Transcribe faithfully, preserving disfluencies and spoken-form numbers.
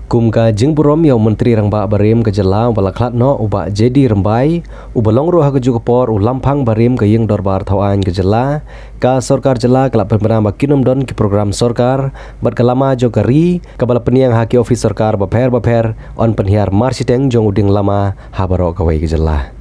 Kum ka jingburom ia u Myntri Rangbah barim ka Jylla uba la khlad noh, u Bah J D Rymbai, uba long ruh ha kajuh ka por u Lamphang barim ka Ing Dorbar Thawain ka Jylla, ka Sorkar Jylla ka la pynbna ba kin nym don ki prokram sorkar bad ka lama jong ka Ri kaba la pynieng ha ki ophis sorkar bapher bapher yn pynhiar marshiteng jong u dieng lama ha baroh kawei ka Jylla.